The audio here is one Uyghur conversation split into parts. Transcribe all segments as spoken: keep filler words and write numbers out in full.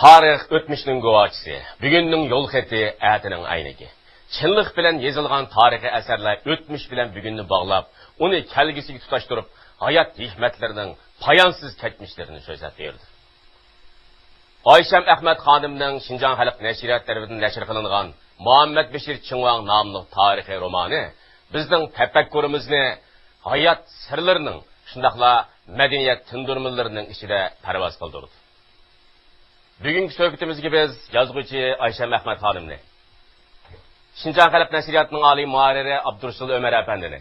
تارىخ ئۆتمۈشنىڭ گۇۋاھچىسى، بۈگۈننىڭ يول خېتى، ئەتىنىڭ ئەينىكى. چىنلىق بىلەن يېزىلغان تارىخىي ئەسەرلەر ئۆتمۈش بىلەن بۈگۈننى باغلاپ، ئۇنى كەلگۈسىگە تۇتاشتۇرۇپ، ھايات ھېكمەتلىرىنىڭ پايانسىز كەچمىشلىرىنى سۆزلەپ بېرىدۇ. ئايشەم ئەخمەت خانىمنىڭ شىنجاڭ خەلق نەشرىياتى تەرىپىدىن نەشر قىلىنغان مۇھەممەد بېشىر چىڭۋاڭ ناملىق تارىخىي رومانى بىزنىڭ تەپەككۇرىمىزنى ھايات سىرلىرىنىڭ، شۇنداقلا مەدەنىيەت تىندۇرمىلىرىنىڭ ئىچىدە پەرۋاز قىلدۇرىدۇ. بۈگۈنكى سۆھبىتىمىزگە بىز يازغۇچى ئايشەم ئەخمەت خانىمنى، شىنجاڭ خەلق نەشرىياتىنىڭ ئالىي مۇھەررىرى ئابدۇرۇسۇل ئۆمەر ئەپەندىنى،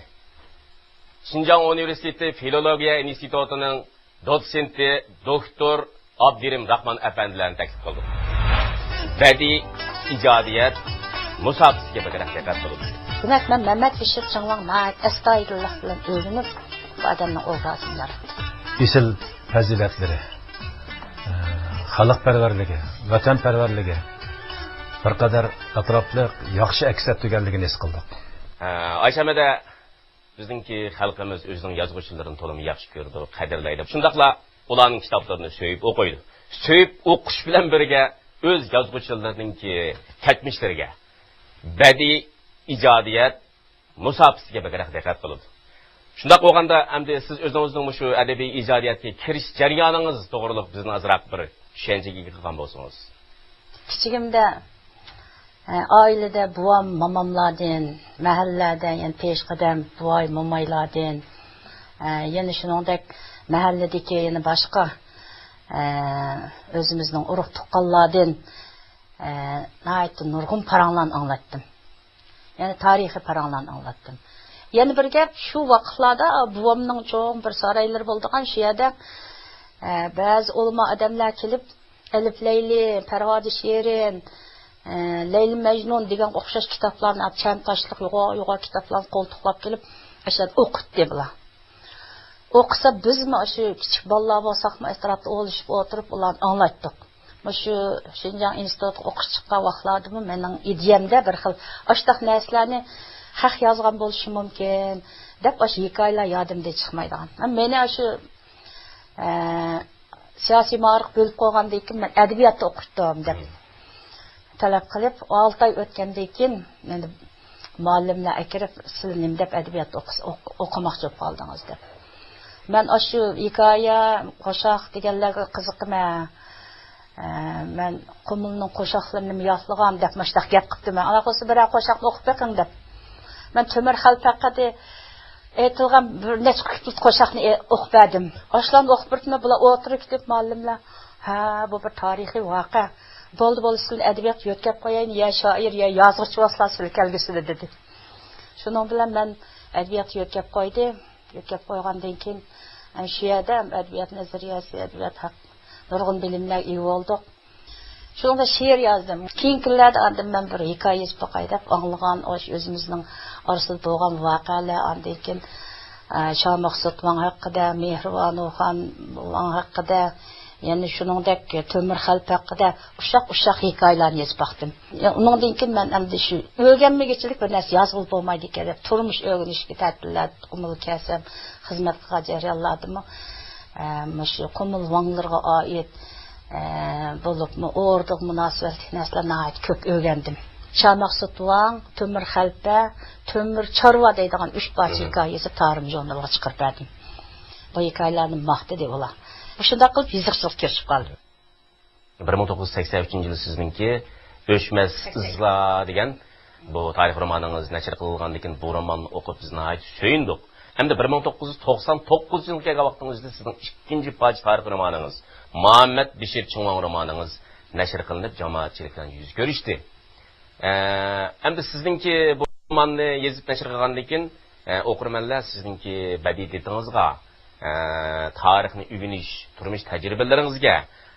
شىنجاڭ ئۇنىۋېرسىتېتى فىلولوگىيە ئىنستىتۇتىنىڭ دوتسېنتى دوكتور ئابدۇرېھىم راخمان ئەپەندىلەرنى تەكلىپ قىلدۇق. بەدىئىي ئىجادىيەت مۇسابىقىسىگە بەكرەك دىققەت قىلدۇق. دېمەك، مەن مەمەت بېشىر چىڭۋاڭ ناھايىتى ئەستايىدىللىق بىلەن ئۆگىنىپ، بۇ ئادەمنىڭ ئوبرازىنى ياراتتىم. ئېسىل پەزىلەتلىرى، ئە، خەلقپەرۋەرلىكى، ۋەتەنپەرۋەرلىكى بىر قەدەر ئەتراپلىق ياخشى ئەكس ئەتتۈرگەنلىكىنى ھېس قىلدۇق. ئە، ئايشەم ھەدە، بىزنىڭكى خەلقىمىز ئۆزىنىڭ يازغۇچىلىرىنى تولىمۇ ياخشى كۆرىدۇ، قەدىرلەيدۇ. شۇنداقلا ئۇلارنىڭ كىتابلىرىنى سۆيۈپ ئوقۇيدۇ. سۆيۈپ ئوقۇش بىلەن بىرگە ئۆز يازغۇچىلىرىنىڭكى كەچمىشلىرىگە، بەدىئىي ئىجادىيەت مۇسابىقىسىگە بەكرەك دىققەت قىلىدۇ. شۇنداق بولغاندا، ئەمدى سىز ئۆزىڭىزنىڭ مۇشۇ ئەدەبىي ئىجادىيەتكە كىرىش جەريانىڭىز توغرۇلۇق بىزنى ئازراق بىر چۈشەنچىگە ئىگە قىلغان بولسىڭىز. كىچىكىمدە، ئە، ئائىلىدە بوۋام، ماماملاردىن، مەھەللىلەردە يەنە پېشقەدەم بوۋاي، مومايلاردىن، ئە، يەنە شۇنىڭدەك مەھەللىدىكى يەنە باشقا، ئە، ئۆزىمىزنىڭ ئۇرۇق تۇغقانلاردىن، ئە، ناھايىتى نۇرغۇن پاراڭلارنى ئاڭلايتتىم. يەنى تارىخىي پاراڭلارنى ئاڭلاتتىم. يەنە بىر گەپ، شۇ ۋاقىتلاردا بوۋامنىڭ چوڭ بىر سارايلىرى بولىدىغان شۇ يەردە، ئە، بەزى ئۆلىما ئادەملەر كېلىپ، ئەلىپ لەيلى، پەرۋادە شېرىن، ئە، لەيلى مەجنۇن دېگەنگە ئوخشاش كىتابلارنى، چەم تاشلىق يوغان، يوغان كىتابلارنى قولتۇقلاپ كېلىپ، ئاشۇ يەردە ئوقۇتتى بۇلار. ئوقۇسا، بىزمۇ ئاشۇ كىچىك بالىلار بولساقمۇ، ئەتراپتا ئولىشىپ ئولتۇرۇپ، ئۇلارنى ئاڭلايتتۇق. مۇشۇ شىنجاڭ ئىنستىتۇتىغا ئوقۇش چىققان ۋاقىتلاردىمۇ مېنىڭ ئىدىيەمدە بىر خىل ئاشۇنداق نەرسىلەرنى خەق يازغان بولۇشى مۇمكىن دەپ، ئاشۇ ھېكايىلەر يادىمدىن چىقمايدىغان. مېنى ئاشۇ، ئە، سىياسىي مائارىپقا بۆلۈپ قويغاندىن كېيىن، مەن ئەدەبىياتتا ئوقۇتتۇم دەپ تەلەپ قىلىپ، ئالتە ئاي ئۆتكەندىن كېيىن، مېنى مۇئەللىملەر ئەكىرىپ، سىلى نېمە دەپ ئەدەبىيات ئوقۇس-، ئوق-، ئوقۇماقچى بولۇپ قالدىڭىز دەپ. مەن ئاشۇ ھېكايە، قوشاق دېگەنلەرگە قىزىقىمەن. ئە، مەن قۇمۇلنىڭ قوشاقلىرىنىمۇ يادلىغان دەپ مۇشۇنداق گەپ قىپتىمەن. ئانداق بولسا بىرەر قوشاقنى ئوقۇپ بېقىڭ دەپ. مەن تۆمۈر خەلپە ھەققىدە ئېيتىلغان بىر نەچچە قۇپلۇق قوشاقنى ئوقۇپ بەردىم. ئاشۇلارنى ئوقۇپ بېرىپلا بۇلار ئولتۇرۇپ كېتىپ مۇئەللىملەر، ھە، بۇ بىر تارىخىي ۋەقە. بولدى، بولدى، سىلىنى ئەدەبىياتقا يۆتكەپ قويايلى، يا شائىر، يا يازغۇچى بولسىلا سىلى كەلگۈسىدە دېدى. شۇنىڭ بىلەن مەن ئەدەبىياتقا يۆتكەپ قويدى. يۆتكەپ قويغاندىن كېيىن، ئە، شۇ يەردە ئەدەبىيات نەزەرىيەسى، ئەدەبىيات ھەق نۇرغۇن بىلىملەرگە ئىگە بولدۇق. شۇنىڭدا شېئىر يازدىم. كېيىنكى كۈنلەردە ئاندىن مەن بىر ھېكايە يېزىپ باقاي دەپ ئاڭلىغان، ئاشۇ ئۆزىمىزنىڭ ئارىسىدا بولغان ۋەقەلەر، ئاندىن كېيىن، ئە، شاھ مەخسۇت ۋاڭ ھەققىدە، مېھرىبانۇ خان ۋاڭ ھەققىدە، يەنە شۇنىڭدەك تۆمۈر خەلپە ھەققىدە ئۇششاق-ئۇششاق ھېكايىلەرنى يېزىپ باقتىم. ئۇنىڭدىن كېيىن مەن ئەمدى شۇ ئۆگەنمىگۈچىلىك بىر نەرسە يازغىلى بولمايدىكەن دەپ، تۇرمۇش ئۆگىنىشكە تەتىللەردە قۇمۇلغا كەلسەم، خىزمەت قىلغان جەريانلاردىمۇ، ئە، مۇشۇ قۇمۇل ۋاڭلىرىغا ئائىت، ئە، بولۇپمۇ ئوردىغا مۇناسىۋەتلىك نەرسىلەر ناھايىتى كۆپ ئۆگەندىم. شاھ مەخسۇت ۋاڭ، تۆمۈر خەلپە، تۆمۈر چارۋا دەيدىغان ئۈچ پارچە ھېكايە يېزىپ، تارىم ژۇرنىلىغا چىقىرىپ بەردىم. بۇ ھېكايىلەرنى ماختىدى ئۇلار. مۇشۇنداق قىلىپ يېزىقچىلىققا كىرىشىپ قالدىم. بىر مىڭ توققۇز يۈز سەكسەن ئۈچىنچى يىلى سىزنىڭكى ئۆچمەس ئىزلار دېگەن بۇ تارىخ رومانىڭىز نەشر قىلىنغاندىن كېيىن، بۇ روماننى ئوقۇپ بىز ناھايىتى سۆيۈندۇق. ئەمدى بىر مىڭ توققۇز يۈز توقسان توققۇزىنچى يىلغا كەلگەن ۋاقتىڭىزدا سىزنىڭ ئىككىنچى پارچە تارىخ رومانىڭىز، مۇھەممەد بېشىر چىڭۋاڭ رومانىڭىز نەشر قىلىنىپ، جامائەتچىلىك بىلەن يۈز كۆرۈشتى. ئە، ئەمدى سىزنىڭكى بۇ روماننى يېزىپ نەشر قىلغاندىن كېيىن، ئە، ئوقۇرمەنلەر سىزنىڭكى بەدىئىيىتىڭىزغا، ئە، تارىخنى ئۆگىنىش، تۇرمۇش تەجرىبىلىرىڭىزگە،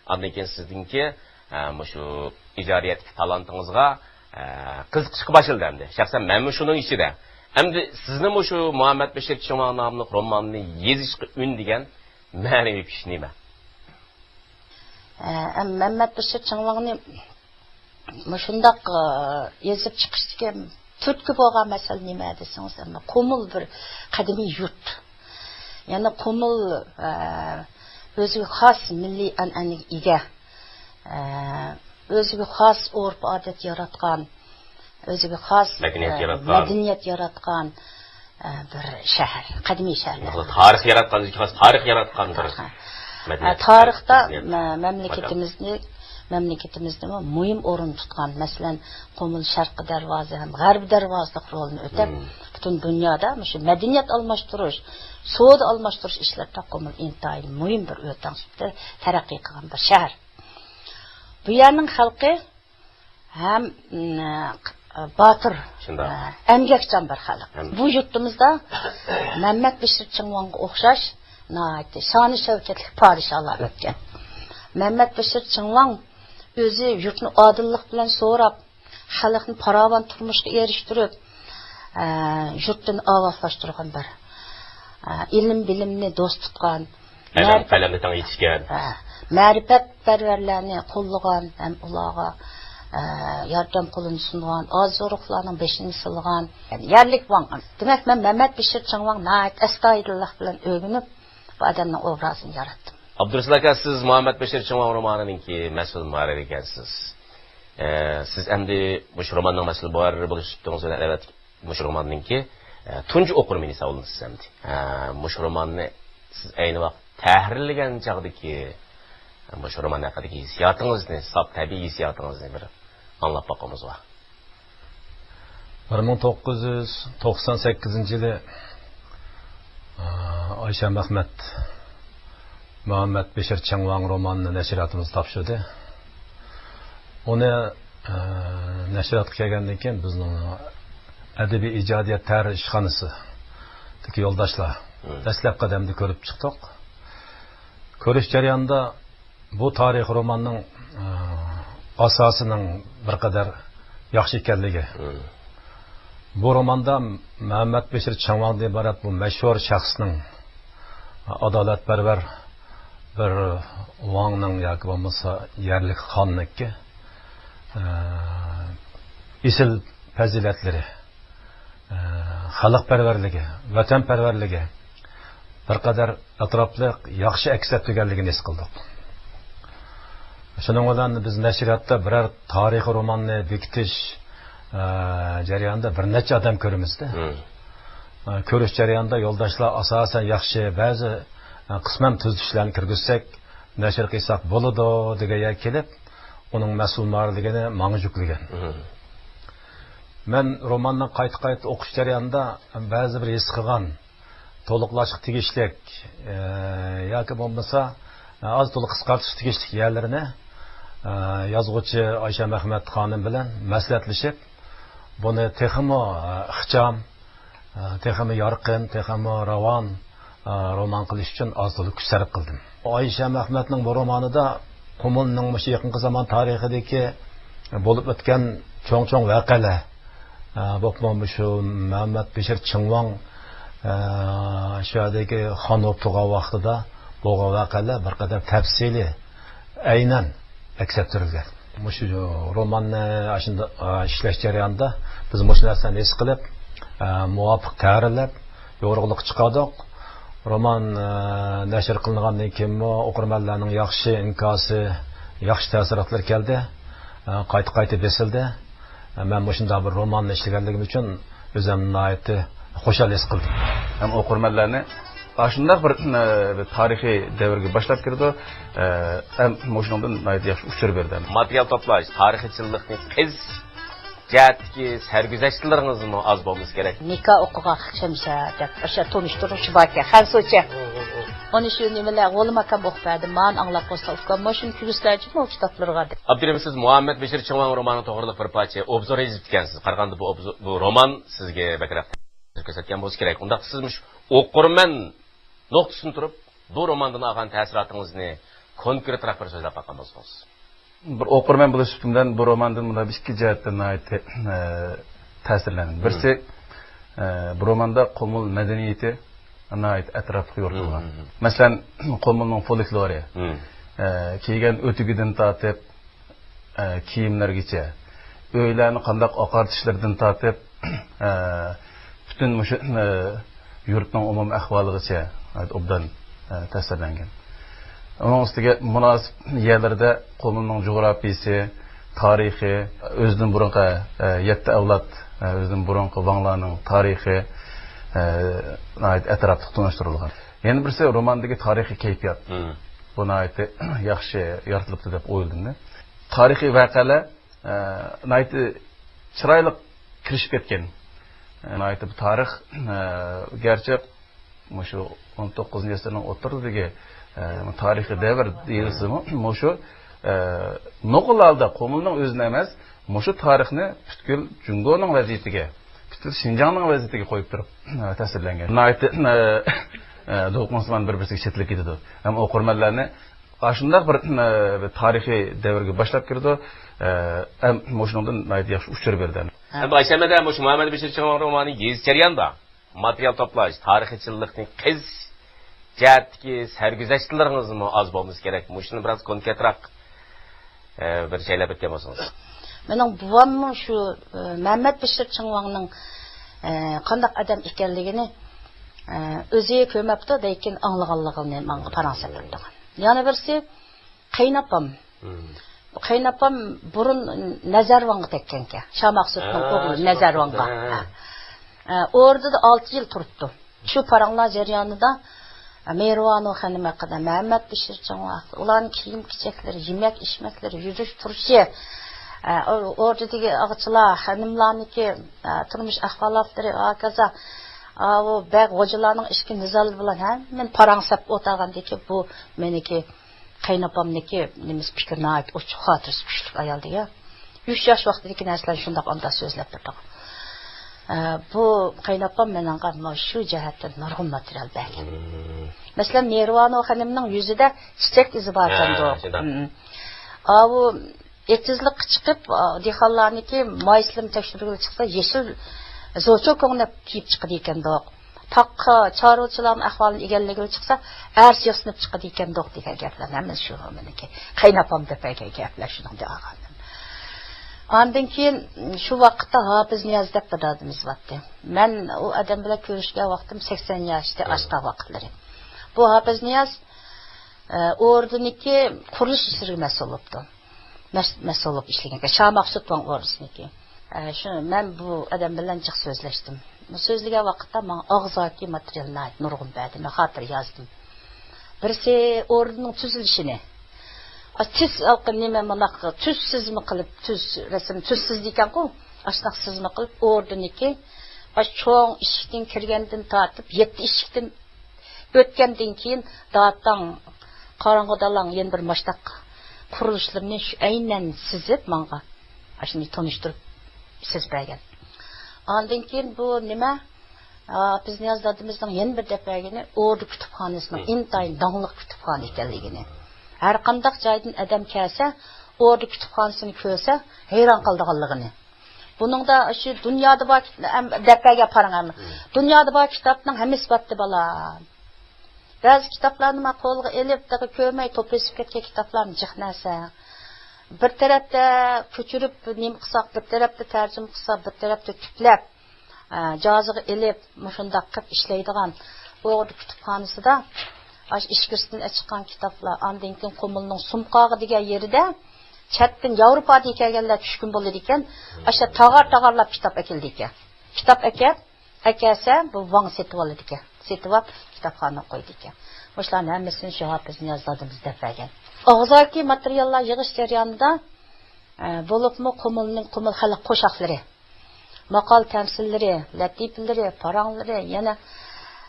ئاندىن كېيىن سىزنىڭكى، ئە، مۇشۇ ئىجادىيەتتىكى تالانتىڭىزغا، ئە، قىزىقىشقا باشلىدى ئەمدى. شەخسەن مەنمۇ شۇنىڭ ئىچىدە. ئەمدى سىزنى مۇشۇ مۇھەممەد بېشىر چىڭۋاڭ ناملىق روماننى يېزىشقا ئۈندىگەن مەنىۋى كۈچ نېمە؟ ئە، مەمەت بېشىر چىڭۋاڭنى مۇشۇنداق، ئە، يېزىپ چىقىشتىكى تۈرتكە بولغان مەسىلە نېمە دېسىڭىز، ئەمما قۇمۇل بىر قەدىمىي يۇرت. يەنى قۇمۇل، ئە، ئۆزىگە خاس مىللىي ئەنئەنىگە ئىگە. ئە، ئۆزىگە خاس ئۆرپ-ئادەت ياراتقان، ئۆزىگە خاس، مەدەنىيەت ئە، ياراتقان. مەدەنىيەت ياراتقان، ئە، بىر شەھەر، قەدىمىي شەھەر. شۇنداقلا تارىخ ياراتقان، ئۆزىگە خاس تارىخ ياراتقان بىر تارىخ. مەدەنىيەت، ئە، تارىختا، مەدەنىيەت. مە-، مەملىكىتىمىزنى، مەملىكىتىمىزنىمۇ مۇھىم ئورۇن تۇتقان، مەسىلەن، قۇمۇل شەرقىي دەرۋازا ھەم غەربىي دەرۋازىلىق رولىنى ئۆتەپ، مم. پۈتۈن دۇنيادا مۇشۇ مەدەنىيەت ئالماشتۇرۇش، سودا ئالماشتۇرۇش ئىشلىرىدا قۇمۇل ئىنتايىن مۇھىم بىر ئۆتەڭ سۈپىتىدە تەرەققىي قىلغان بىر شەھەر. بۇ يەرنىڭ خەلقى ھەم، م، باتۇر، شۇنداق. ئە، ئەمگەكچان بىر خەلق. ھەم بۇ يۇرتىمىزدا مەمەت بېشىر چىڭۋاڭغا ئوخشاش ناھايىتى شانى شەۋكەتلىك پادىشاھلار ئۆتكەن. مەمەت بېشىر چىڭۋاڭ ئۆزى يۇرتنى ئادىللىق بىلەن سوراپ، خەلقنى پاراۋان تۇرمۇشقا ئېرىشتۈرۈپ، ئە، يۇرتىنى ئاۋاتلاشتۇرغان بىر، ئە، ئىلىم-بىلىمنى دوست تۇتقان، ئەدەب مەرىپەت، قەلەمدە تەڭ يېتىشكەن. ئە، مەرىپەتپەرۋەرلەرنى قوللىغان ھەم ئۇلارغا، ئە، ياردەم قولىنى سۇنغان، ئاز-يورۇقلارنىڭ بېشىنى سىلىغان، يەنى يەرلىك ۋاڭ. دېمەك، مەن مەمەت بېشىر چىڭۋاڭ ناھايىتى ئەستايىدىللىق بىلەن ئۆگىنىپ، بۇ ئادەمنىڭ ئوبرازىنى ياراتتىم. ئابدۇرۇسۇل ئاكا، سىز مۇھەممەد بېشىر چىڭۋاڭ رومانىنىڭكى مەسئۇل مۇھەررىرى ئىكەنسىز. ئە، سىز ئەمدى مۇشۇ روماننىڭ مەسئۇل مۇھەررىرى بولۇش سۈپىتىڭىز بىلەن، ئەلۋەتتە، مۇشۇ روماننىڭكى، ئە، تۇنجى ئوقۇرمىنى ھېسابلىنىسىز ئەمدى. ئە، مۇشۇ روماننى سىز ئەينى ۋاقىت تەھرىرلىگەن چاغدىكى، ئە، مۇشۇ رومان ھەققىدىكى ھېسسىياتىڭىزنى، ساپ تەبىئىي ھېسسىياتىڭىزنى بىر ئاڭلاپ باققىمىز بار. بىر مىڭ توققۇز يۈز توقسان سەككىزىنچى يىلى، ئا، ئايشەم ئەخمەت مۇھەممەد بېشىر چىڭۋاڭ رومانىنى نەشرىياتىمىزغا تاپشۇردى. ئۇنى، ئا، نەشرىياتقا كەلگەندىن كېيىن بىزنىڭ ئەدەبىي ئىجادىيەت تەھرىر ئىشخانىسىدىكى يولداشلار مم. دەسلەپكى قەدەمدە كۆرۈپ چىقتۇق. كۆرۈش جەريانىدا بۇ تارىخىي روماننىڭ، ئە، ئاساسىنىڭ بىر قەدەر ياخشى ئىكەنلىكى. مم. بۇ روماندا مەمەت بېشىر چىڭۋاڭدىن ئىبارەت بۇ مەشھۇر شەخسنىڭ، ئادالەتپەرۋەر بىر ۋاڭنىڭ ياكى بولمىسا يەرلىك خاننىڭكى، ئە، ئېسىل پەزىلەتلىرى، ئە، خەلقپەرۋەرلىكى، ۋەتەنپەرۋەرلىكى بىر قەدەر ئەتراپلىق ياخشى ئەكس ئەتتۈرگەنلىكىنى ھېس قىلدۇق. شۇنىڭ بىلەن بىز نەشرىياتتا بىرەر تارىخىي روماننى بېكىتىش، ئە، جەريانىدا بىر نەچچە ئادەم كۆرىمىزدە. مم. ئە، كۆرۈش جەريانىدا يولداشلار ئاساسەن ياخشى، بەزى، ئە، قىسمەن تۈزىتىشلەرنى كىرگۈزسەك، نەشر قىلساق بولىدۇ دېگەن يەرگە كېلىپ، ئۇنىڭ مەسئۇل مۇھەررىرلىكىنى ماڭا يۈكلىگەن. مم. مەن روماننى قايتا-قايتا ئوقۇش جەريانىدا بەزى بىر ھېس قىلغان، تولۇقلاشقا تېگىشلىك، ئە، ياكى بولمىسا، ئاز-تولا قىسقارتىشقا تېگىشلىك يەرلىرىنى، ئە، يازغۇچى ئايشەم ئەخمەت خانىم بىلەن مەسلىھەتلىشىپ، بۇنى تېخىمۇ، ئە، ئىخچام، ئە، تېخىمۇ يارقىن، تېخىمۇ راۋان، ئە، رومان قىلىش ئۈچۈن ئاز-تولا كۈچ سەرپ قىلدىم. ئايشەم ئەخمەتنىڭ بۇ رومانىدا قۇمۇلنىڭ مۇشۇ يېقىنقى زامان تارىخىدىكى بولۇپ ئۆتكەن چوڭ-چوڭ ۋەقەلەر، ئە، بولۇپمۇ مۇشۇ مەمەت بېشىر چىڭۋاڭ، ئە، شۇ يەردىكى خان بولۇپ تۇرغان ۋاقتىدا بولغان ۋەقەلەر بىر قەدەر تەپسىلىي، ئەينەن ئەكس ئەتتۈرۈلگەن. مۇشۇ روماننى ئاشۇنداق، ئە، ئىشلەش جەريانىدا بىز مۇشۇ نەرسىلەرنى ھېس قىلىپ، ئە، مۇۋاپىق تەھرىرلەپ، يورۇقلۇققا چىقاردۇق. رومان، ئە، نەشر قىلىنغاندىن كېيىنمۇ ئوقۇرمەنلەرنىڭ ياخشى ئىنكاسى، ياخشى تەسىراتلىرى كەلدى. ئە، قايتا-قايتا بېسىلدى. ئە، مەن مۇشۇنداق بىر روماننى ئىشلىگەنلىكىم ئۈچۈن ئۆزۈمنى ناھايىتى خۇشال ھېس قىلدىم. ھەم ئوقۇرمەنلەرنى ئاشۇنداق بىر، ئە، بىر تارىخىي دەۋرگە باشلاپ كىرىدۇ. ئە، ھەم مۇشۇنىڭدىن ناھايىتى ياخشى ئۇچۇر بەردى. ماتېرىيال توپلاش، تارىخىي چىنلىقنى قېزىش جەھەتتىكى سەرگۈزەشتلىرىڭىزمۇ ئاز بولمىسا كېرەك. نىكاھ ئوقۇغان شەمشەر دەپ ئاشۇ تونۇشتۇرغۇچى باركەن، خەنزۇچە. ئۇنى شۇ نېمىلەر غۇلىماكام ئوقۇپ بەردى. مانا ئاڭلاپ قويسا ئۇكام، مانا شۇنى كىرگۈزسەلىچۇ مۇشۇ كىتابلىرىغا دەپ. ئابدۇرېھىم، سىز مۇھەممەد بېشىر چىڭۋاڭ رومانى توغرىلىق بىر پارچە ئوبزور يېزىپتىكەنسىز. قارىغاندا بۇ ئوبزور، بۇ رومان سىزگە بەكرەك تەسىر كۆرسەتكەن بولسا كېرەك. ئۇنداقتا سىز مۇشۇ ئوقۇرمەن نۇقتىسىدىن تۇرۇپ، بۇ روماندىن ئالغان تەسىراتىڭىزنى كونكرېتراق بىر سۆزلەپ باققان بولسىڭىز. بىر ئوقۇرمەن بولۇش سۈپىتىم بىلەن بۇ روماندىن مۇنداق بىر ئىككى جەھەتتىن ناھايىتى، ئە، تەسىرلەندىم. بىرسى، ئە، بۇ روماندا قۇمۇل مەدەنىيىتى ناھايىتى ئەتراپلىق يورۇتۇلغان. مەسىلەن، قۇمۇلنىڭ فولكلورى، ئە، كىيگەن ئۆتۈكىدىن تارتىپ، ئە، كىيىملەرگىچە، ئۆيلەرنى قانداق ئاقارتىشلىرىدىن تارتىپ، ئە، پۈتۈن مۇشۇ، ئە، يۇرتنىڭ ئومۇمىي ئەھۋالىغىچە ناھايىتى ئوبدان، ئە، تەسۋىرلەنگەن. ئۇنىڭ ئۈستىگە مۇناسىپ يەرلىرىدە قۇمۇلنىڭ جۇغراپىيىسى، تارىخى، ئۆزىدىن بۇرۇنقى، ئە، يەتتە ئەۋلاد، ئە، ئۆزىدىن بۇرۇنقى ۋاڭلارنىڭ تارىخى، ئە، ناھايىتى ئەتراپلىق تونۇشتۇرۇلغان. يەنە بىرسى روماندىكى تارىخىي كەيپىيات. مم. بۇ ناھايىتى ياخشى يارىتىلىپتۇ دەپ ئويلىدىم. تارىخىي ۋەقەلەر، ئە، ناھايىتى چىرايلىق كىرىشىپ كەتكەن. ئە، ناھايىتى بۇ تارىخ، ئە، گەرچە مۇشۇ ئون توققۇزىنچى ئەسىرنىڭ ئوتتۇرىلىرىدىكى، ئە، تارىخىي دەۋر دېيىلسىمۇ، مۇشۇ، ئە، نوقۇل ھالدا قۇمۇلنىڭ ئۆزىنى ئەمەس، مۇشۇ تارىخنى پۈتكۈل جۇڭگونىڭ ۋەزىيىتىگە، پۈتكۈل شىنجاڭنىڭ ۋەزىيىتىگە قويۇپ تۇرۇپ، ئە، تەسۋىرلەنگەن. ناھايىتى، ئە، ئە، دولقۇنسىمان بىر-بىرسىگە چېتىلىپ كېتىدۇ. ھەم ئوقۇرمەنلەرنى ئاشۇنداق بىر، ئە، بىر تارىخىي دەۋرگە باشلاپ كىرىدۇ. ئە، ھەم مۇشۇنىڭدىن ناھايىتى ياخشى ئۇچۇر بېرىدۇ. ئەمدى ئايشەممەدە مۇشۇ مۇھەممەد بېشىر چىڭۋاڭ رومانى يېزىش جەريانىدا ماتېرىيال توپلاش، تارىخىي چىنلىقنى قېزىش جەھەتتىكى سەرگۈزەشتلىرىڭىزمۇ ئاز بولمىسا كېرەك. مۇشۇنى بىراز كونكرېتراق، ئە، بىر شەيلەپ ئۆتكەن بولسىڭىز. مېنىڭ بوۋاممۇ شۇ، ئە، مەمەت بېشىر چىڭۋاڭنىڭ، ئە، قانداق ئادەم ئىكەنلىكىنى، ئە، ئۆزى كۆرمەپتۇ، لېكىن ئاڭلىغانلىقىنى ماڭا پاراڭ سەپلەپ تۇرغان. يەنە بىرسى، قېيىنئاپام. مم. قېيىنئاپام بۇرۇن نەزەرۋانغا تەگكەنكەن. شاماقسۇتنىڭ ھە، ئوغلى شاماقسۇت، نەزەرۋانغا. ھە. ھە. ئە، ئوردىدا ئالتە يىل تۇرۇپتۇ. شۇ پاراڭلار جەريانىدا، ئە، مېرۋانۇ خېنىم ھەققىدە، مەمەت بېشىر چىڭۋاڭ ھەققىدە، ئۇلارنىڭ كىيىم-كېچەكلىرى، يېمەك-ئىچمەكلىرى، يۈرۈش-تۇرۇشى، ئە، ئو-، ئوردىدىكى ئاغىچىلار، خېنىملارنىكى، ئە، تۇرمۇش ئەھۋالاتلىرى، ھاكازا، ئاۋۇ بەگ خوجىلارنىڭ ئىچكى نىزالىرى بىلەن ھەممىنى پاراڭ سەپ ئولتۇرغاندىكىن، بۇ مېنىڭكى قېيىنئاپامنىڭكى نېمىسى، پىكرى ناھايىتى ئوچۇق، خاتىرىسى كۈچلۈك ئايال دېگەن. ئۈچ ياش ۋاقتىدىكى نەرسىلەرنى شۇنداق ئانداق سۆزلەپ بېرىدىغان. ئە، بۇ قېيىنئاپام مېنىڭغا مانا شۇ جەھەتتىن نۇرغۇن ماتېرىيال بەرگەن. مم. مەسىلەن، نېرۋانو خېنىمنىڭ يۈزىدە چېچەك ئىزى باركەندۇق. ھە، شۇنداق. مم. ئاۋۇ ئېتىزلىققا چىقىپ، ئا، دېھقانلارنىڭكى مايسىلىرىنى تەكشۈرگىلى چىقسا، يېشىل زوچۇ كۆڭلەپ كىيىپ چىقىدىكەندۇق. تاغقا چارۋىچىلارنىڭ ئەھۋالىنى ئىگىلىگىلى چىقسا، ئەرز ياسىنىپ چىقىدىكەندۇق دېگەن گەپلەرنى ھەممىسى شۇ مېنىڭكى قېيىنئاپام دەپ بەرگەن گەپلەر شۇنىڭ دېگەن. ئاندىن كېيىن شۇ ۋاقىتتا ھاپىز نىياز دەپ بىر دادىمىز بارتتى. مەن ئۇ ئادەم بىلەن كۆرۈشكەن ۋاقتىم سەكسەن ياشتى ئاشقان ۋاقىتلىرى. بۇ ھاپىز نىياز، ئە، ئوردىنىڭكى قۇرۇلۇش ئىشلىرىغا مەسئۇل بوپتۇ. مەس-، مەسئۇل بولۇپ ئىشلىگەن ئىكەن. شاماقسۇت ۋاڭ ئوردىسىنىڭكى. ئە، شۇ، مەن بۇ ئادەم بىلەن جىق سۆزلەشتىم. سۆزلىگەن ۋاقىتتا ماڭا ئاغزاكى ماتېرىيال ناھايىتى نۇرغۇن بەردى. مەن خاتىرە يازدىم. بىرسى ئوردىنىڭ تۈزۈلۈشىنى. ئا، تىز ھالقىپ نېمە مۇنداق تۈز سىزما قىلىپ، تۈز رەسىم، تۈز سىزىدىكەنغۇ. ئاشۇنداق سىزما قىلىپ ئوردىنىڭكى، ئاشۇ چوڭ ئىشىكتىن كىرگەندىن تارتىپ يەتتە ئىشىكتىن ئۆتكەندىن كېيىن داتاڭ قاراڭغۇ دالاڭ يەنە بىر ماشتاق قۇرۇلۇشلىرىنى شۇ ئەينەن سىزىپ ماڭا ئاشۇنى تونۇشتۇرۇپ سىزىپ بەرگەن. ئاندىن كېيىن بۇ نېمە، ئا، ھاپىز نىياز دادىمىزنىڭ يەنە بىر دەپ بەرگىنى ئوردا كۇتۇپخانىسىنىڭ ئىنتايىن داڭلىق كۇتۇپخانا ئىكەنلىكىنى. ھەر قانداق جايدىن ئادەم كەلسە، ئوردا كۇتۇپخانىسىنى كۆرسە ھەيران قالىدىغانلىقىنى. بۇنىڭدا شۇ دۇنيادا بار كىت-، ئەم، دەپ بەرگەن پاراڭ ئەمما. دۇنيادا بار كىتابنىڭ ھەممىسى بارتتى بالا. بەزى كىتابلارنى مەن قولغا ئېلىپ، تېخى كۆرمەي توپا ئېسىپ كەتكەن كىتابلارنى جىق نەرسە. بىر تەرەپتە كۆچۈرۈپ نېمە قىلساق، بىر تەرەپتە تەرجىمە قىلساق، بىر تەرەپتە تۈپلەپ، ئە، جازىغا ئېلىپ، مۇشۇنداق قىلىپ ئىشلەيدىغان ئوغرى كۇتۇپخانىسىدا ئاشۇ ئىچكىرىسىدىن ئېچىققان كىتابلار، ئاندىن كېيىن قۇمۇلنىڭ سۇمقاغا دېگەن يېرىدە چەتتىن ياۋروپادىن كەلگەنلەر چۈشكۈن بولىدىكەن. ئاشۇ تاغار-تاغارلاپ كىتاب ئەكېلىدىكەن. كىتاب ئەكەپ، ئەكەلسە، بۇ ۋاڭ سېتىۋالىدىكەن. سېتىۋاپ، كىتابخانىغا قويىدىكەن. مۇشۇلارنىڭ ھەممىسىنى شۇ ھاپىز نىياز دادىمىز دەپ بەرگەن. ئاغزاكى ماتېرىياللار يىغىش جەريانىدا، ئە، بولۇپمۇ قۇمۇلنىڭ قۇمۇل خەلق قوشاقلىرى، ماقال تەمسىللىرى، لەتىپىلىرى، پاراڭلىرى، يەنە،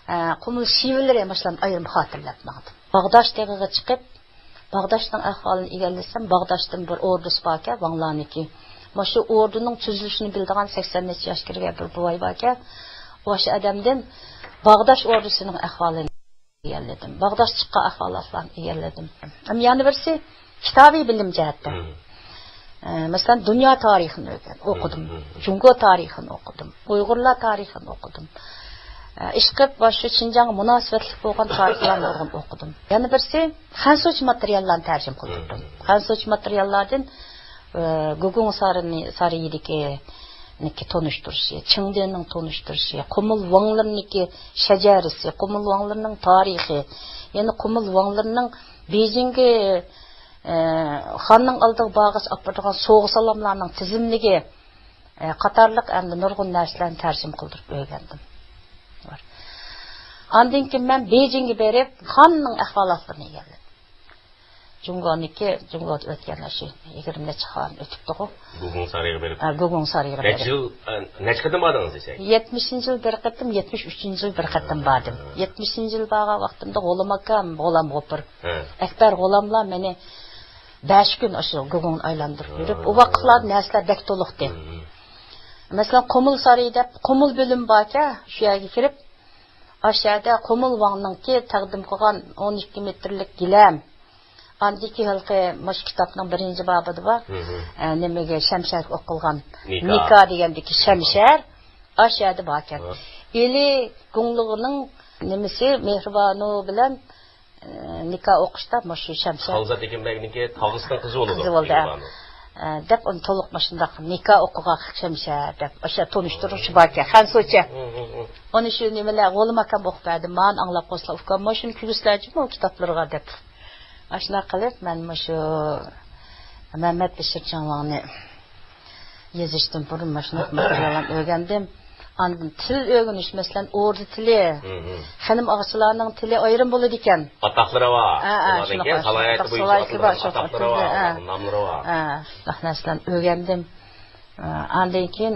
ئە، قۇمۇل شېۋىلىرى، مۇشۇلارنى ئايرىم خاتىرىلەپ ماڭدىم. باغداش تېغىغا چىقىپ، باغداشنىڭ ئەھۋالىنى ئىگىلىسەم، باغداشتىن بىر ئوردىسى باركەن، ۋاڭلارنىڭكى. مانا شۇ ئوردىنىڭ تۈزۈلۈشىنى بىلىدىغان سەكسەن نەچچە ياش كىرگەن بىر بوۋاي باركەن، ئاشۇ ئادەمدىن باغداش ئوردىسىنىڭ ئەھۋالىنى ئىگىلىدىم. باغداش چىققان ئەھۋالاتلارنى ئىگىلىدىم. ئەمما يەنە بىرسى كىتابىي بىلىم جەھەتتە. ئە، مەسىلەن، دۇنيا تارىخىنى ئۆگەن-، ئوقۇدۇم. جۇڭگو تارىخىنى ئوقۇدۇم. ئۇيغۇرلار تارىخىنى ئوقۇدۇم. ئە، ئىشقىلىپ، شۇ شىنجاڭغا مۇناسىۋەتلىك بولغان تارىخلارنى نۇرغۇن ئوقۇدۇم. يەنە بىرسى، خەنزۇچە ماتېرىياللارنى تەرجىمە قىلدۇردۇم. خەنزۇچە ماتېرىياللاردىن، ئە، گۇگۇڭ سارىنى-، سارىيىدىكى نىكى تونۇشتۇرۇشى، چىڭدېنىڭ تونۇشتۇرۇشى، قۇمۇل ۋاڭلىرىنىڭكى شەجەرىسى، قۇمۇل ۋاڭلىرىنىڭ تارىخى، يەنە قۇمۇل ۋاڭلىرىنىڭ بېيجىڭگە، ئە، خاننىڭ ئالدىغا بارغاچ ئاپىرىدىغان سوۋغا-سالاملارنىڭ تىزىملىكى، ئە، قاتارلىق ئەمدى نۇرغۇن نەرسىلەرنى تەرجىمە قىلدۇرۇپ ئۆگەندىم. ئاندىن كېيىن مەن بېيجىڭگە بېرىپ، خاننىڭ ئەھۋالاتلىرىنى ئىگىلىدىم. جۇڭگونىڭكى، جۇڭگودا ئۆتكەن شۇ يىگىرمە نەچچە خان ئۆتۈپتىغۇ. گۇگۇڭ سارىيىغا بېرىپ. ھە، گۇگۇڭ سارىيىغا نەچچە بېرىپ. يىل، ئە، نەچچە قېتىم باردىڭىز دېسەك؟ يەتمىشىنچى يىل بىر قېتىم، يەتمىش ئۈچىنچى يىل بىر قېتىم ھە. باردىم. يەتمىشىنچى يىل بارغان ۋاقتىمدا غۇلام ئاكام، غۇلام غوپۇر، ھە. ئەكبەر غۇلاملار مېنى بەش كۈن ئاشۇ گۇگۇڭنى ئايلاندۇرۇپ يۈرۈپ، ئۇ ۋاقىتلاردا نەرسىلەر بەك تولۇقتى. ھە. مەسىلەن، قۇمۇل سارىيى دەپ، قۇمۇل بۆلۈم باركەن، شۇ يەرگە كىرىپ، ئاشۇ يەردە قۇمۇل ۋاڭنىڭكى تەقدىم قىلغان ئون ئىككى مېتىرلىك گىلەم، ئاندىكى ھېلىقى مۇشۇ كىتابنىڭ بىرىنچى بابىدا بار. ھە، نېمىگە شەمشەرگە ئوق قىلغان نىكا. نىكا دېگەندىكى شەمشەر ئاشۇ يەردە باركەن. ھە. ئىلى گۇڭلۇغنىڭ نېمىسى مېھرىبانۇ بىلەن، ئە، نىكا ئوقۇشتا مۇشۇ شەمشەر. خانزادە ئەكەمبەگنىڭكى تاغىسىنىڭ قىزى بولىدۇ. قىزى بولدى، ھە. مېھرىبانۇ. ئە، دەپ ئۇنى تولۇق مۇشۇنداق نىكا ئوقۇغان شەمشەر دەپ ئاشۇ تونۇشتۇرغۇچى باركەن، خەنسۇچە. ھە، ھە، ھە. ئۇنى شۇ نېمىلەر، غۇلام ئاكام ئوقۇپ بەردى. مانا ئاڭلاپ قويسىلا، ئۇكام، مانا شۇنى كىرگۈزسىلەرچۇ بۇ كىتابلىرىغا دەپ. ئاشۇنداق قىلىپ، مەن مۇشۇ مەمەت بېشىر چىڭۋاڭنى يېزىشتىن بۇرۇن مۇشۇنداق ماتېرىياللارنى ئۆگەندىم. ئاندىن تىل ئۆگىنىش، مەسىلەن، ئوردا تىلى، ھە، ھە. خېنىم ئاغىچىلارنىڭ تىلى ئايرىم بولىدىكەن. ئاتاقلىرى بار. ھە، ھە، ئۇلاردىن شۇنداق كېيىن بار، سالاھىيەتى شۇنداق بويىچە سالاھىيىتى بار، ئاتىلىدىغان شۇنداق ئاتاقلىرى ئاتىلىدۇ، بار، ھە. ناملىرى بار. ھە، شۇنداق نەرسىلەرنى ئۆگەندىم. ئاندىن كېيىن،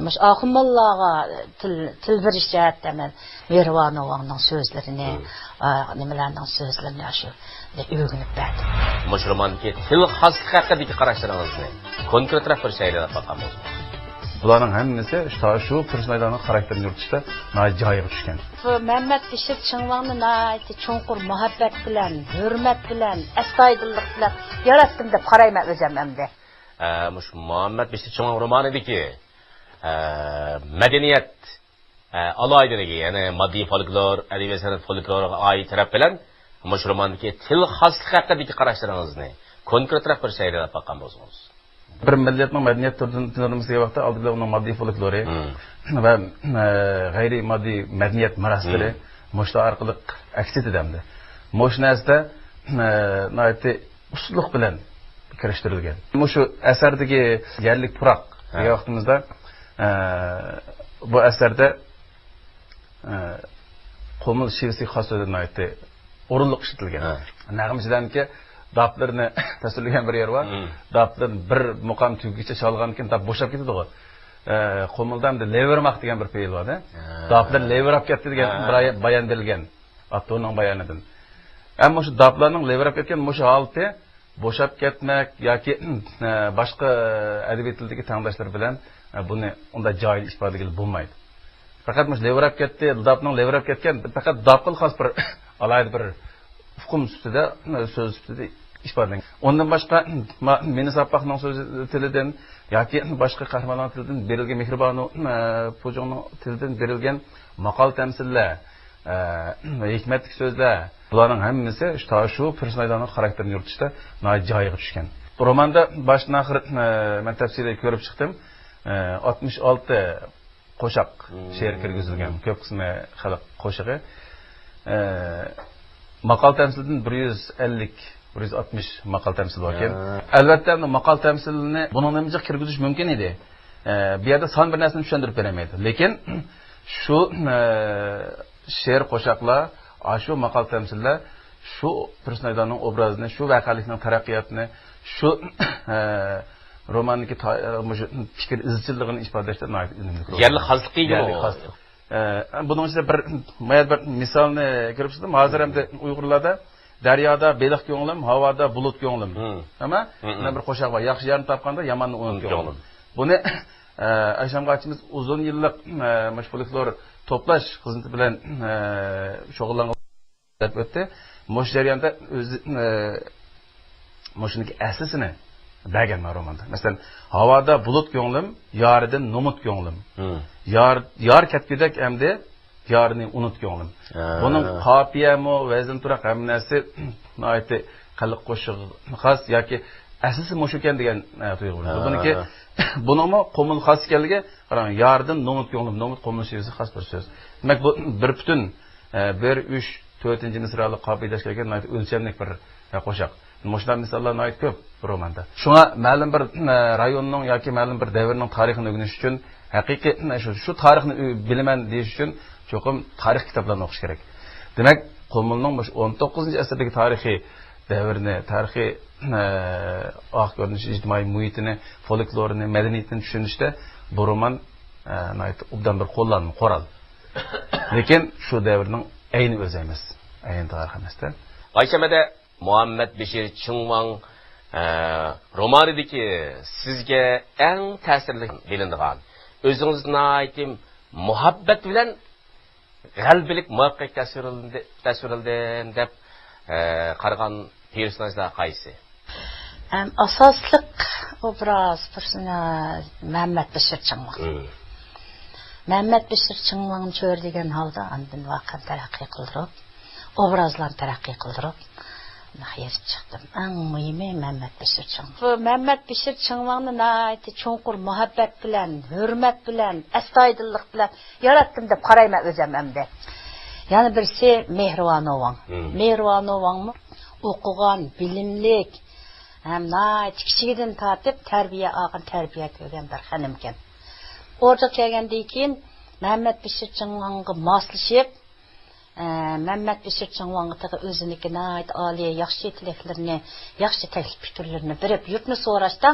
مۇشۇ ئاخۇن موللاغا تىل، تىل بېرىش جەھەتتە مەن مېھرىبانۇ ۋاڭنىڭ سۆزلىرىنى، مم. ئا، نېمىلەرنىڭ سۆزلىرىنى شۇ ئۆگىنىپ بەردىم. مۇشۇ روماندىكى تىل خاسلىقى ھەققىدىكى قاراشلىرىڭىزنى كونكرېتراق بىر شەيئىلەپ باققان بولسىڭىز. بۇلارنىڭ ھەممىسى شۇ، شۇ پېرسوناژلارنىڭ خاراكتېرىنى يورۇتۇشتا ناھايىتى جايىغا چۈشكەن. بۇ مەمەت بېشىر چىڭۋاڭنى ناھايىتى چوڭقۇر مۇھەببەت بىلەن، ھۆرمەت بىلەن، ئەستايىدىللىق بىلەن ياراتتىم دەپ قارايمەن ئۆزۈم ئەمدى. ئە، مۇشۇ مۇھەممەت بېشىر چىڭۋاڭ رومانىدىكى، ئە، مەدەنىيەت، ئە، ئالاھىدىلىكى، يەنى ماددىي فولكلور، ئەدەبىي سەنئەت فولكلورىغا ئائىت تەرەپ بىلەن مۇشۇ روماندىكى تىل خاسلىقى ھەققىدىكى قاراشلىرىڭىزنى كونكرېتراق بىر شەيئىلەپ باققان بولسىڭىز. بىر مىللەتنىڭ مەدەنىيەت تۈرىدىن تىللىرىمىز دېگەن ۋاقىتتا ئالدى بىلەن ئۇنىڭ ماددىي فولكلورى مم. ۋە، ئە، غەيرىي ماددىي مەدەنىيەت مىراسلىرى مم. مۇشۇلار ئارقىلىق ئەكس ئېتىدۇ ئەمدى. مۇشۇ نەرسىدە، ئە، ناھايىتى ئۇستىلىق بىلەن كىرىشتۈرۈلگەن. مۇشۇ ئەسەردىكى يەرلىك پۇراق ھە. دېگەن ۋاقتىمىزدا، ئە، بۇ ئەسەردە، ئە، قۇمۇل شىۋىسىگە خاس سۆزلەر ناھايىتى ئورۇنلۇق ئىشلىتىلگەن. ھە. نەغمىچىلەرنىڭكى داپلىرىنى تەسۋىرلىگەن بىر يېرى بار. مم. داپلىرىنى بىر مۇقام تۈگىگىچە چالغاندىن كېيىن داپ بوشاپ كېتىدىغۇ. ئە، قۇمۇلدا ئەمدى لېۋىرماق دېگەن بىر پېئىل بار، ھە. ھە. داپلىرى لېۋىراپ كەتتى دېگەن ھە. بىر ئاي-، بايان بېرىلگەن. ئاپتورنىڭ بايانىدىن. ئەمما شۇ داپلارنىڭ لېۋىراپ كەتكەن مۇشۇ ھالىتى بوشاپ كەتمەك ياكى، ئە، باشقا ئەدەبىي تىلدىكى تەڭداشلىرى بىلەن، ئە، بۇنى ئۇنداق جاھىل ئىپادىلىگىلى بولمايدۇ. پەقەت مۇشۇ لېۋىراپ كەتتى، داپنىڭ لېۋىراپ كەتكەن، پەقەت داپقىل خاس بىر ئالاھىدە بىر ئۇقۇم سۈپىتىدە، سۆز سۈپىتىدە ئىپادىلەنگەن. ئۇندىن باشقا، ما-، مىنى ساپاقنىڭ سۆز تىلىدىن ياكى باشقا قەھرىمانلارنىڭ تىلىدىن بېرىلگەن، مېھرىبانۇ، ئە، پۇجۇڭنىڭ تىلىدىن بېرىلگەن ماقال-تەمسىللەر، ئە، ھېكمەتلىك سۆزلەر، بۇلارنىڭ ھەممىسى شۇ، تا شۇ پېرسوناژلارنىڭ خاراكتېرىنى يورۇتۇشتا ناھايىتى جايىغا چۈشكەن. روماندا باشتىن ئاخىر، ئە، مەن تەپسىلىي كۆرۈپ چىقتىم. ئە، ئاتمىش ئالتە قوشاق مم. شېئىر كىرگۈزۈلگەن، كۆپ قىسمى خەلق قوشىقى. ئە، ماقال-تەمسىلدىن بىر يۈز ئەللىك، بىر يۈز ئاتمىش ماقال-تەمسىل باركەن. ھە. ئەلۋەتتە، ئەمدى ماقال-تەمسىلنى بۇنىڭدىن جىق كىرگۈزۈش مۇمكىن ئىدى. ئە، بۇ يەردە سان بىر نەرسىنى چۈشەندۈرۈپ بېرەلمەيدۇ. لېكىن شۇ، ئە، شېئىر قوشاقلار، ئاشۇ ماقال-تەمسىللەر شۇ پېرسوناژلارنىڭ ئوبرازىنى، شۇ ۋەقەلىكنىڭ تەرەققىياتىنى، شۇ، ئە، روماندىكى تا-، ئە، مۇشۇ پىكىر ئىزچىللىقىنى ئىپادىلەشتە ناھايىتى ئۈنۈملۈك رول يەرلىك ئوينىغان. خاسلىققا ئىگە يەرلىك بولغان. خاسلىق. ئە، بۇنىڭ ئىچىدە بىر، ما يەردە بىر مىسالنى كۆرۈپ چىقتىم. ھازىر ئەمدى ئۇيغۇرلاردا دەريادا بېلىق كۆڭلۈم، ھاۋادا بۇلۇت كۆڭلۈم. مم. ئەمما مم. مانا بىر قوشاق بار. ياخشى يارنى تاپقاندا ياماننى ئۇنۇت ئۇنۇت كۆڭلۈم. كۆڭلۈم. بۇنى، ئە، ئەشەم قاچىمىز ئۇزۇن يىللىق، ئە، مۇشۇ فولكلور توپلاش خىزمىتى بىلەن، ئە، شۇغۇللانغان دەپ ئۆتتى. مۇشۇ جەرياندا ئۆزى، ئە، مۇشۇنىڭكى ئەسلىسىنى بەرگەن مەن روماندا. مەسىلەن، ھاۋادا بۇلۇت كۆڭلۈم، يارىدىن نومۇت كۆڭلۈم. مم. يار، يار كەتكۈدەك ئەمدى، يارنى ئۇنۇت كۆڭلۈم. ھە. بۇنىڭ قاپىيەمۇ، ۋەزىن تۇراق ھەممە نەرسىسى ناھايىتى خەلق قوشىقىغا خاس ياكى ئەسلىسى مۇشۇكەن دېگەن، ئە، تۇيغۇ بولىدۇ. ھە. بۇنىڭكى، بۇنىڭمۇ قۇمۇل خاس ئىكەنلىكى، قاراڭ، ياردىن نومۇت كۆڭلۈم، نومۇت قۇمۇل شېۋىسى خاس بىر سۆز. دېمەك، بۇ بىر پۈتۈن، ئە، بىر، ئۈچ، تۆتىنچى مىسرالىق قاپىيىلەش كەلگەن ناھايىتى ئۆلچەملىك بىر ۋە قوشاق. مۇشۇنداق مىساللار ناھايىتى كۆپ روماندا. شۇڭا مەلۇم بىر، ئە، رايوننىڭ ياكى مەلۇم بىر دەۋرنىڭ تارىخىنى ئۆگىنىش ئۈچۈن، ھەقىقىي، ئە، شۇ، شۇ تارىخنى ئۆ-، بىلىمەن دېيىش ئۈچۈن چوقۇم تارىخ كىتابلارنى ئوقۇش كېرەك. دېمەك، قۇمۇلنىڭ مۇشۇ ئون توققۇزىنچى ئەسىردىكى تارىخىي دەۋرىنى، تارىخىي، ئە، ئارقا كۆرۈنۈش، ئىجتىمائىي مۇھىتىنى، فولكلورىنى، مەدەنىيىتىنى چۈشىنىشتە بۇ رومان، ئە، ناھايىتى ئوبدان بىر قوللانما، قورال. لېكىن شۇ دەۋرنىڭ ئەينى ئۆزى ئەمەس. ئەينى تارىخ ئەمەستە. پايشەنبىدە مۇھەممەد بېشىر چىڭۋاڭ، ئە، رومانىدىكى سىزگە ئەڭ تەسىرلىك بىلىنىدىغان، ئۆزىڭىز ناھايىتى مۇھەببەت بىلەن غەلىبىلىك مۇۋەپپەقىيەت تەسۋىرلىدى-، تەسۋىرلىدىم دەپ، ئە، قارىغان پېرسوناژلار قايسى؟ ئەم، ئاساسلىق ئوبراز پېرسوناژ مەمەت بېشىر چىڭۋاڭ. مم. مەمەت بېشىر چىڭۋاڭنى چۆرىدىگەن ھالدا ئاندىن ۋەقەنى تەرەققىي قىلدۇرۇپ، ئوبرازلارنى تەرەققىي قىلدۇرۇپ، يېرىپ چىقتىم. ئەڭ مۇھىمى مەمەت بېشىر چىڭۋاڭ. بۇ مەمەت بېشىر چىڭۋاڭنى ناھايىتى چوڭقۇر مۇھەببەت بىلەن، ھۆرمەت بىلەن، ئەستايىدىللىق بىلەن ياراتتىم دەپ قارايمەن ئۆزۈم ئەمدى. يەنە بىرسى مېھرىۋانوۋاڭ. مم. مېھرىۋانوۋاڭمۇ ئوقۇغان، بىلىملىك، ھەم ناھايىتى كىچىكىدىن تارتىپ تەربىيە ئالغان، تەربىيە كۆرگەن بىر خانىمكەن. ئوردىغا كەلگەندىن كېيىن مەمەت بېشىر چىڭۋاڭغا ماسلىشىپ، ئە، مەمەت بېشىر چىڭۋاڭغا تېخى ئۆزىنىڭكى ناھايىتى ئالىي، ياخشى تىلەكلىرىنى، ياخشى تەكلىپ پىكىرلىرىنى بېرىپ، يۇرتنى سوراشتا،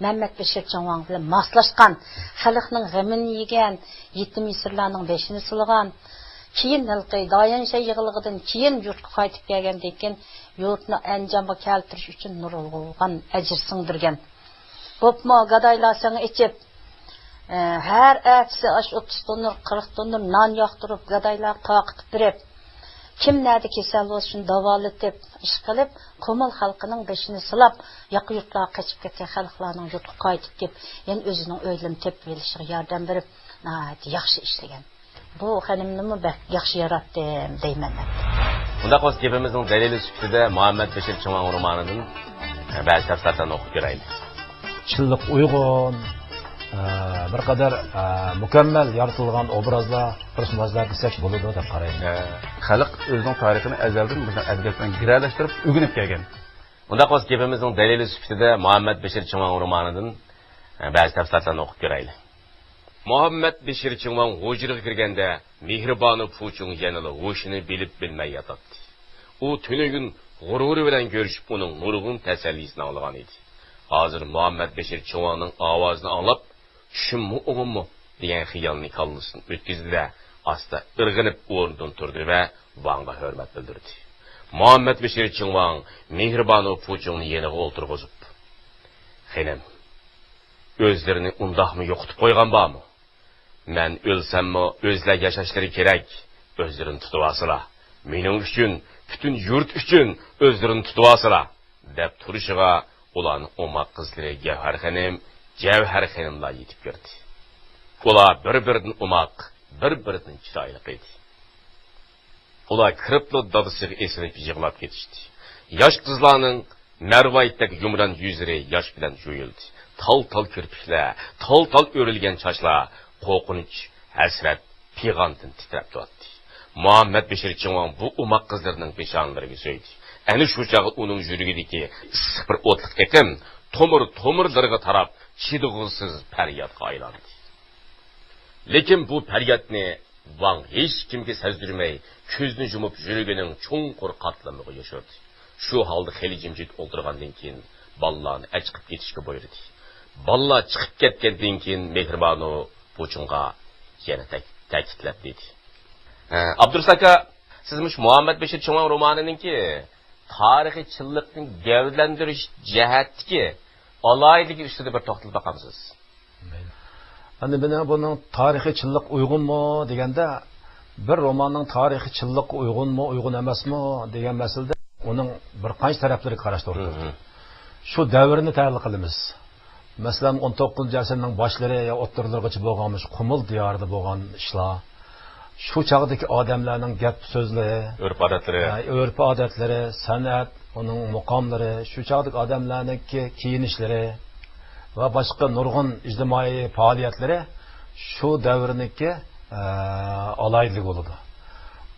مەمەت بېشىر چىڭۋاڭ بىلەن ماسلاشقان، خەلقنىڭ غېمىنى يېگەن، يېتىم يېسىرلارنىڭ بېشىنى سىلىغان، كېيىن ھېلىقى دايەنشەن يىغىلىقىدىن كېيىن يۇرتقا قايتىپ كەلگەندىن كېيىن، يۇرتنى ئەنجانغا كەلتۈرۈش ئۈچۈن نۇرغۇن ئەجىر سىڭدۈرگەن. بوپمۇ، گادايلار سېڭى ئېچىپ، ئە، ھەر ئەتىسى ئاشۇ ئوتتۇز تونۇر، قىرىق تونۇر نان ياقتۇرۇپ، گادايلارغا تارقىتىپ بېرىپ، كىم نەدە كېسەل بولسا، شۇنى داۋالىتىپ، ئىشقىلىپ، قۇمۇل خەلقىنىڭ بېشىنى سىلاپ، ياقا يۇرتلارغا قېچىپ كەتكەن خەلقلەرنىڭ يۇرتقا قايتىپ كېلىپ، يەنە ئۆزىنىڭ ئۆيلىرىنى تېپىۋېلىشىغا ياردەم بېرىپ، ناھايىتى ياخشى ئىشلىگەن. بۇ خېنىمنىمۇ بەك ياخشى ياراتتىم دەيمەن مەن. ئۇنداق بولسا، گېپىمىزنىڭ دەلىلى سۈپىتىدە مۇھەممەد بېشىر چىڭۋاڭ رومانىدىن، ئە، بەزى تەپسىلاتلارنى ئوقۇپ كۆرەيلى. چىنلىق ئۇيغۇن، ئە، بىر قەدەر، ئە، مۇكەممەل يارىتىلغان ئوبرازلار، پېرسوناژلار دېسەك بولىدۇ دەپ قارايمەن. ئە، خەلق ئۆزىنىڭ تارىخىنى ئەزەلدىن بىزنىڭ ئەدەبىيات بىلەن گىرەلەشتۈرۈپ ئۆگىنىپ كەلگەن. ئۇنداق بولسا، گېپىمىزنىڭ دەلىلى سۈپىتىدە مۇھەممەد بېشىر چىڭۋاڭ رومانىدىن، ئە، بەزى تەپسىلاتلارنى ئوقۇپ كۆرەيلى. مۇھەممەد بېشىر چىڭۋاڭ ھۇجرىغا كىرگەندە، مېھرىبانۇ پۇچۇڭ يەنىلا ھوشىنى بىلىپ بىلمەي ياتاتتى. ئۇ تۈنۈگۈن غۇرۇرى بىلەن كۆرۈشۈپ، ئۇنىڭ نۇرغۇن تەسەللىسىنى ئاڭلىغان ئىدى. ھازىر مۇھەممەد بېشىر چىڭۋاڭنىڭ ئاۋازىنى ئاڭلاپ، چۈشۈممۇ ئوڭۇممۇ دېگەن خىيالنى كاللىسىدىن ئۆتكۈزدى-دە، ئاستا ئىرغىنىپ ئورنىدىن تۇردى ۋە ۋاڭغا ھۆرمەت بىلدۈردى. مۇھەممەد بېشىر چىڭۋاڭ مېھرىبانۇ پۇچۇڭنى يېنىغا ئولتۇرغۇزۇپ، خېنىم، ئۆزلىرىنى ئۇنداقمۇ يوقىتىپ قويغان بارمۇ؟ مەن ئۆلسەممۇ ئۆزلەر ياشاشلىرى كېرەك. ئۆزلىرىنى تۇتۇۋالسىلا. مېنىڭ ئۈچۈن، پۈتۈن يۇرت ئۈچۈن ئۆزلىرىنى تۇتۇۋالسىلا، دەپ تۇرۇشىغا، ئۇلارنىڭ ئوماق قىزلىرى گەۋھەر خېنىم، جەۋھەر خېنىملار يېتىپ كىردى. ئۇلار بىر-بىرىدىن ئوماق، بىر-بىرىدىن چىرايلىق ئىدى. ئۇلار كىرىپلا دادىسىغا ئېسىلىپ يىغلاپ كېتىشتى. ياش قىزلارنىڭ مەرۋايىتتەك يۇمران يۈزلىرى ياش بىلەن يۇيۇلدى. تال-تال كىرپىكلەر، تال-تال ئۆرۈلگەن چاچلار قورقۇنچ، ھەسرەت، پىغاندىن تىترەپ تۇراتتى. مۇھەممەد بېشىر چىڭۋاڭ بۇ ئوماق قىزلىرىنىڭ پېشانىلىرىگە سۆيدى. ئەنە شۇ چاغدا ئۇنىڭ يۈرىكىدىكى ئىسسىق بىر ئوتلۇق ئېقىم تومۇر-تومۇرلىرىغا تاراپ، چىدىغۇسىز پەريادقا ئايلاندى. لېكىن بۇ پەريادنى ۋاڭ ھېچكىمگە سەزدۈرمەي، كۆزىنى يۇمۇپ، يۈرىكىنىڭ چوڭقۇر قاتلىمىغا يوشۇردى. شۇ ھالدا خېلى جىمجىت ئولتۇرغاندىن كېيىن، بالىلارنى ئەچىقىپ كېتىشكە بۇيرۇدى. بالىلار چىقىپ كەتكەندىن كېيىن، مېھرىبانۇ بۇچۇڭغا يەنە تەك-، تەكىتلەپ دېدى: «ھە، ئابدۇرۇس ئاكا، سىز مۇشۇ مۇھەممەد بېشىر چىڭۋاڭ رومانىنىڭكى تارىخىي چىنلىقنى گەۋدىلەندۈرۈش جەھەتتىكى ئالاھىدىلىكى ئۈستىدە بىر توختىلىپ باقامسىز؟» مەيلى. ئەمدى مېنىڭ بۇنىڭ تارىخىي چىنلىق ئۇيغۇنمۇ دېگەندە، بىر روماننىڭ تارىخىي چىنلىققا ئۇيغۇنمۇ، ئۇيغۇن ئەمەسمۇ دېگەن مەسىلىدە ئۇنىڭ بىر قانچە تەرەپلىرىگە قاراش توغرا تۇرىدۇ. شۇ دەۋرنى تەھلىل قىلىمىز. مەسىلەن، ئون توققۇزىنچى ئەسىرنىڭ باشلىرى يا ئوتتۇرىلىرىغىچە بولغان مۇشۇ قۇمۇل دىيارىدا بولغان ئىشلار، شۇ چاغدىكى ئادەملەرنىڭ گەپ سۆزلىرى، ئۆرپ-ئادەتلىرى. ھە، ئۆرپ-ئادەتلىرى، سەنئەت، ئۇنىڭ مۇقاملىرى، شۇ چاغدىكى ئادەملەرنىڭكى كىيىنىشلىرى ۋە باشقا نۇرغۇن ئىجتىمائىي پائالىيەتلىرى شۇ دەۋرنىڭكى، ئە، ئالاھىدىلىكى بولىدۇ.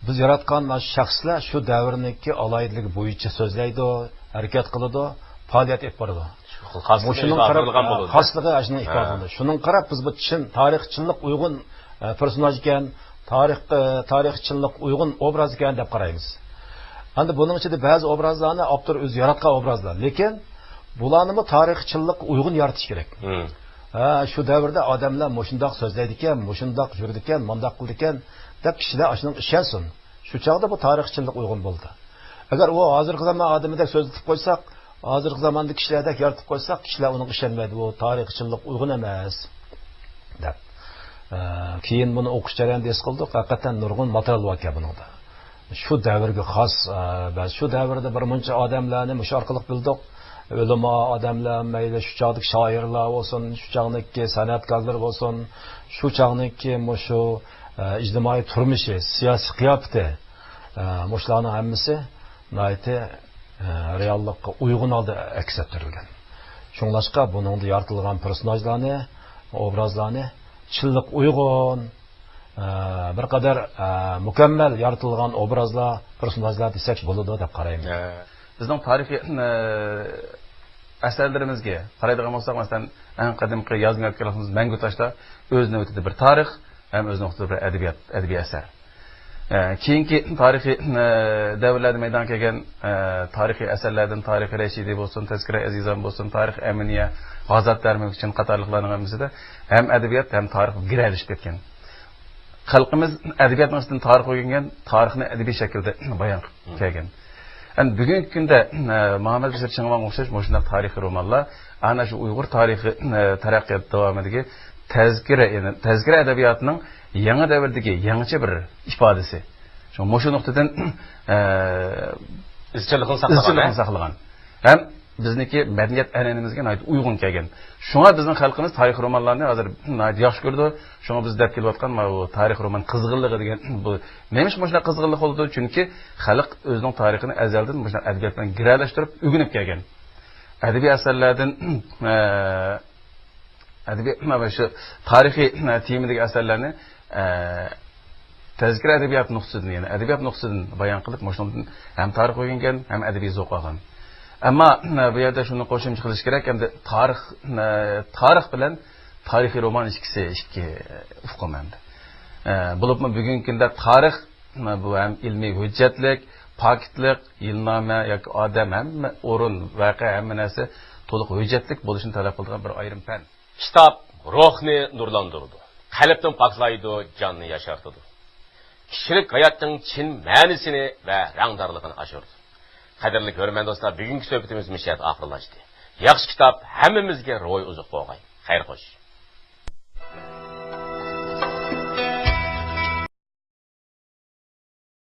بىز ياراتقان مانا شۇ شەخسلەر شۇ دەۋرنىڭكى ئالاھىدىلىكى بويىچە سۆزلەيدۇ، ھەرىكەت قىلىدۇ، پائالىيەت ئېلىپ بارىدۇ. شۇ خىل خاسلىقى مۇشۇنىڭ قاراپ، ئىپادىلىگەن بولىدۇ. خاسلىقى ئاشۇنى ھە. ئىپادىلىدى. شۇنىڭغا قاراپ بىز بۇ چىن، تارىخقا چىنلىق ئۇيغۇن، ئە، پېرسوناژ ئىكەن، تارىخ، ئە، تارىخقا چىنلىق ئۇيغۇن ئوبراز ئىكەن دەپ قارايمىز. ئەمدى بۇنىڭ ئىچىدە بەزى ئوبرازلارنى ئاپتور ئۆزى ياراتقان ئوبرازلار. لېكىن بۇلارنىمۇ تارىخقا چىنلىققا ئۇيغۇن يارىتىش كېرەك. مم. ھە، شۇ دەۋردە ئادەملەر مۇشۇنداق سۆزلەيدىكەن، مۇشۇنداق يۈرىدىكەن، مۇنداق قىلىدىكەن دەپ كىشىلەر ئاشۇنىڭغا ئىشەنسۇن. شۇ چاغدا بۇ تارىخقا چىنلىق ئۇيغۇن بولىدۇ. ئەگەر ئۇ ھازىرقى زامان ئادىمىدەك سۆزلىتىپ قويساق، ھازىرقى زاماندىكى كىشىلەردەك يارىتىپ قويساق، كىشىلەر ئۇنىڭغا ئىشەنمەيدۇ، بۇ تارىخقا چىنلىق ئۇيغۇن ئەمەس دەپ. ئە، كېيىن بۇنى ئوقۇش جەريانىدا ھېس قىلدۇق، ھەقىقەتەن نۇرغۇن ماتېرىيال باركەن بۇنىڭدا. شۇ دەۋرگە خاس، ئە، بەزى شۇ دەۋردە بىر مۇنچە ئادەملەرنى مۇشۇ ئارقىلىق بىلدۇق. ئۆلىما ئادەملەر، مەيلى شۇ چاغدىكى شائىرلار بولسۇن، شۇ چاغدىكى سەنئەتكارلار بولسۇن، شۇ چاغدىكى مۇشۇ، ئە، ئىجتىمائىي تۇرمۇشى، سىياسىي قىياپىتى، ئە، مۇشۇلارنىڭ ھەممىسى ناھايىتى، ئە، رېئاللىققا ئۇيغۇن ھالدا ئەكس ئەتتۈرۈلگەن. شۇڭلاشقا بۇنىڭدا يارىتىلغان پېرسوناژلارنى، ئوبرازلارنى چىنلىق ئۇيغۇن، ئە، بىر قەدەر، ئە، مۇكەممەل يارىتىلغان ئوبرازلار، پېرسوناژلار دېسەك بولىدۇ دەپ قارايمەن. ئە، بىزنىڭ تارىخىي، ئە، ئەسەرلىرىمىزگە قارايدىغان بولساق، مەسىلەن، ئەڭ قەدىمكى يازما يادكارلىقىمىز مەڭگۈ تاشتا ئۆز نۆۋىتىدە بىر تارىخ، ھەم ئۆز نۆۋىتىدە بىر ئەدەبىيات، ئەدەبىي ئەسەر. ئە، كېيىنكى تارىخىي، ئە، دەۋرلەردە مەيدانغا كەلگەن، ئە، تارىخىي ئەسەرلەردىن تارىخىي رەشىدىي بولسۇن، تەزكىرە ئەزىزان بولسۇن، تارىخىي ئەمىنىيە، غازات دەرمىكىن قاتارلىقلارنىڭ ھەممىسىدە ھەم ئەدەبىيات، ھەم تارىخ گىرەلىشىپ كەتكەن. خەلقىمىز ئەدەبىياتنىڭ ئۈستىدىن تارىخ ئۆگەنگەن، تارىخنى ئەدەبىي شەكىلدە بايان قىلىپ كەلگەن. ئەمدى بۈگۈنكى كۈندە، ئە، مۇھەممەد بېشىر چىڭۋانغا ئوخشاش مۇشۇنداق تارىخىي رومانلار ئەنە شۇ ئۇيغۇر تارىخى، ئە، تەرەققىياتى داۋامىدىكى تەزكىرە، يەنى تەزكىرە ئەدەبىياتىنىڭ يېڭى دەۋردىكى يېڭىچە بىر ئىپادىسى. شۇڭا مۇشۇ نۇقتىدىن، ئە، ئىزچىللىقىنى ساقلىغان، ئىزچىللىقىنى ھە؟ ساقلىغان. ھەم بىزنىڭكى مەدەنىيەت ئەنئەنىمىزگە ناھايىتى ئۇيغۇن كەلگەن. شۇڭا بىزنىڭ خەلقىمىز تارىخ رومانلارنى ھازىر ناھايىتى ياخشى كۆرىدۇ. شۇڭا بىز دەپ كېلىۋاتقان مانا بۇ تارىخ رومان قىزغىنلىقى دېگەن بۇ نېمىشقا مۇشۇنداق قىزغىنلىق بولىدۇ؟ چۈنكى خەلق ئۆزىنىڭ تارىخىنى ئەزەلدىن مۇشۇنداق ئەدەبىيات بىلەن گىرەلەشتۈرۈپ ئۆگىنىپ كەلگەن. ئەدەبىي ئەسەرلەردىن، ئە، ئەدەبىي، مانا شۇ تارىخىي، ئە، تېمىدىكى ئەسەرلەرنى، ئە، تەزكىرە ئەدەبىيات نۇقتىسىدىن، يەنى ئەدەبىيات نۇقتىسىدىن بايان قىلىپ، مۇشۇنىڭدىن ھەم تارىخ ئۆگەنگەن، ھەم ئەدەبىي زوق ئالغان. ئەمما، ئە، بۇ يەردە شۇنى قوشۇمچە قىلىش كېرەك، ئەمدى تارىخ، ئە، تارىخ بىلەن تارىخىي رومان ئىككىسى ئىككى ئۇقۇم ئەمدى. ئە، بولۇپمۇ بۈگۈنكى كۈندە تارىخ، ئە، بۇ ھەم ئىلمىي ھۆججەتلىك، پاكىتلىق، يىلنامە ياكى ئادەم، ھەممە ئورۇن، ۋەقە، ھەممە نەرسە تولۇق ھۆججەتلىك بولۇشنى تەلەپ قىلىدىغان بىر ئايرىم پەن. كىتاب روھنى نۇرلاندۇرىدۇ، قەلبنى پاكلايدۇ، جاننى ياشارتىدۇ. كىشىلىك ھاياتنىڭ چىن مەنىسىنى ۋە رەڭدارلىقىنى ئاشۇرىدۇ. قەدىرلىك ھۆرمەت دوستلار، بۈگۈنكى سۆھبىتىمىز مۇشۇ يەردە ئاخىرلاشتى. ياخشى كىتاب ھەممىمىزگە روھىي ئوزۇق بولغاي. خەير خوش.